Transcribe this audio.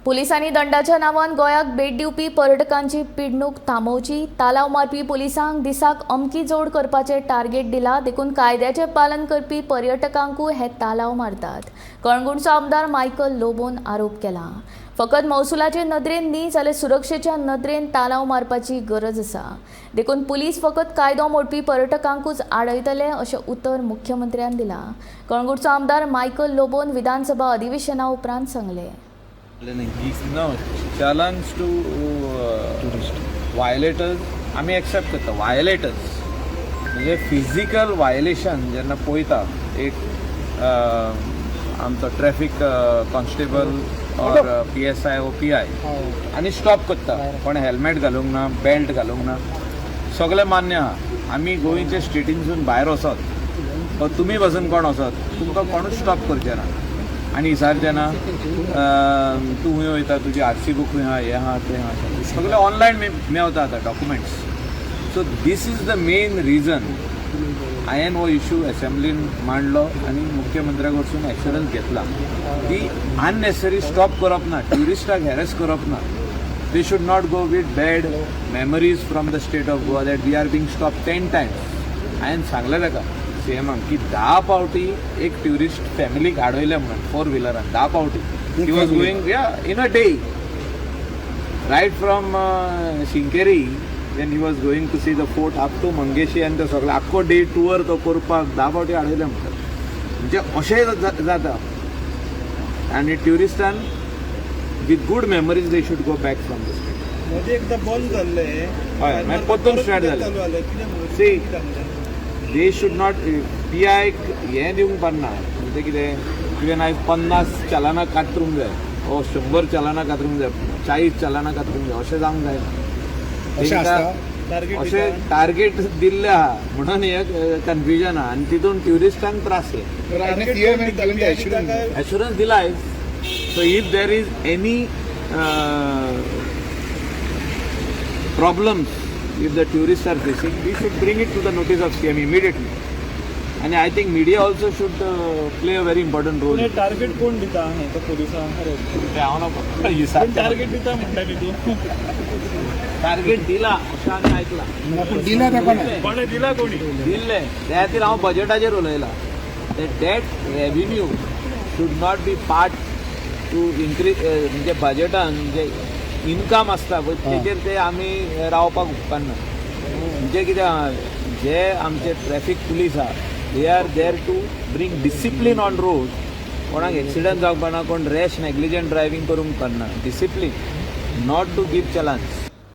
पुलिसांनी दंडाच्या नांवान गोंयाक भेट दिवपी पर्यटकांची पिडणूक थांबोवची. तालाव मारपी पुलिसांक दिसाक अमकी जोड करपाचें टार्गेट दिला, देखून कायद्याचें पालन करपी पर्यटकांकूय हे तालाव मारतात. कळंगूटचो आमदार मायकल लोबोन आरोप केला. फकत महसुलाचे नदरेन न्ही जाल्यार सुरक्षेच्या नदरेन तालाव मारपाची गरज आसा, देखून पुलीस फकत कायदो मोडपी पर्यटकांकूच आडयतले अशें उतर मुख्यमंत्र्यान दिलां. कळंगूटचो आमदार मायकल लोबोन विधानसभा अधिवेशना उपरांत सांगलें. नो चलन्स टू व्हायलेटर्स आमी एक्सेप्ट करता. व्हायलेटर्स म्हणजे फिजिकल व्हायलेशन जेन्ना पळयता एक आमचो traffic constable or PSI or PI आनी स्टॉप करता, कोण हेल्मेट घालूंक ना, बेल्ट घालूंक ना, सगळें मान्य आहा. आमी गोंयचे स्टेटीनसून भायर वचत वा तुमी पासून कोण वचत, तुमकां कोणूच स्टॉप करचे ना आनी विचारचे ना तूं खंय वयता, तुजी आरसी बूक खंय आहा, हें आहा, तें आहा, सगळें ऑनलायन मेवता आतां documents. So this is the main reason हांवें हो इशू एसेंब्लीन मांडलो आनी मुख्यमंत्र्या कडसून एश्युरन्स घेतला की अननेसेसरी स्टॉप करप ना, ट्युरिस्टाक हॅरेस करप ना. They should not go with bad memories from the state of Goa that we are being stop 10 times. हांवें सांगलें ताका सीएमाक की 10 फावटी एक ट्युरिस्ट फॅमिलीक आडयले म्हणून फोर व्हिलरान 10 फावटी. He was going yeah in a day right from Shinkeri when he was going to see the fort up to Mangeshi आनी तो सगळो आख्खो डे टूर तो करपाक 10 फावटी आडयले म्हणटात. म्हणजे अशें जाता आनी ट्युरिस्टान with good memories they should go back from the state. मध्ये एकदा बंद जाल्ले. हय, मागीर परतून स्टार्ट जालें. चालू जालें कितें म्हणून? See. कितें जालें? They should not पीआयक हें दिवंक पडना. म्हणजे कितें, तुवें आयज 50 चलानां कातरूंक जाय ओ 100 चलानां कातरूंक जाय, 40 चलानां कातरूंक जाय, अशें जावंक जायना. अशें आसता? टार्गेट अशें टार्गेट दिल्लें आहा म्हणून हें कन्फ्युजन आहा आनी तितून ट्युरिस्टांक त्रास हे. सीएम एश्युरन्स दिला आयज. So if there is any problems if the tourists are facing, we should bring it to the notice of CM immediately. And I think media also should play a very important role. Target कोण दिता हेका पोलिसांक? ते हांव नको. Target दिता म्हणटा न्ही तूं. टार्गेट दिला अशें आमी आयकलां. दिला ते कोणें? कोणें दिला कोणी? दिल्लें त्या खातीर हांव बजेटाचेर उलयलां. That revenue should not be part to increase, म्हणजे बजेटान जे इनकम आसता पळय तेजेर ते आमी रावपाक उपकारना. म्हणजे कितें आहा, जे आमचे ट्रॅफीक पुलीस आहा, they are there to bring discipline on road. कोणाक एक्सिडंट जावंक पडना, कोण रॅश नेग्लिजंट ड्रायव्हींग करूंक पडना. Discipline, not to give challans.